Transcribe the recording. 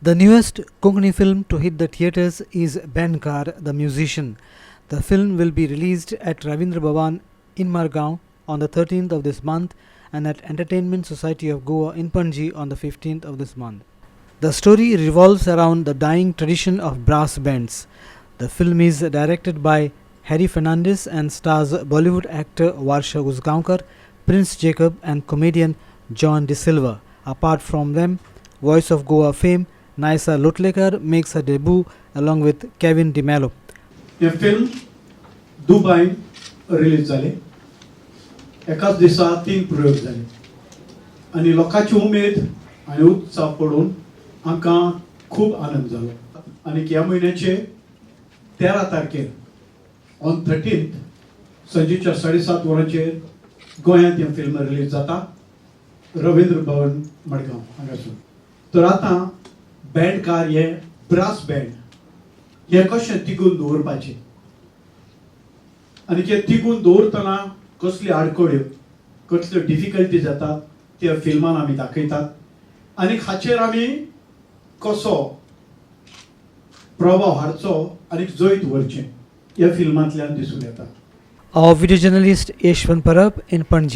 The newest Konkani film to hit the theatres is Bandkar, the Musician. The film will be released at Ravindra Bhavan in Margao on the 13th of this month and at Entertainment Society of Goa in Panji on the 15th of this month. The story revolves around the dying tradition of brass bands. The film is directed by Harry Fernandez and stars Bollywood actor Varsha Usgaonkar, Prince Jacob and comedian John De Silva. Apart from them, Voice of Goa fame Naisa Lotlekar makes her debut along with Kevin DeMello. हें film दुबयन release जालें. एकाच दिसा तीन प्रयोग जाले आनी लोकांची उमेद आनी उत्साह पळोवन आमकां खूब आनंद जालो. आनी ह्या म्हयन्याचे 13 तारखेर, ऑन 13th, सांजेच्या 7:30 वरांचेर गोंयांत हें फिल्म रिलीज जाता, रवींद्र भवन मडगांव हांगासून. तर आतां बँडकार हे ब्रास बँड हें कशें तिगून दवरपाचें आनी ते तिगून दवरतना कसल्यो आडखळ्यो, कसल्यो डिफिकल्टीज येतात, त्या फिल्मान आमी दाखयतात आनी हाचेर आमी कसो प्रभाव हाडचो आनी जैत व्हरचें, ह्या फिल्मांतल्यान दिसून येता. Our video journalist Yeshwant Parab in Panji.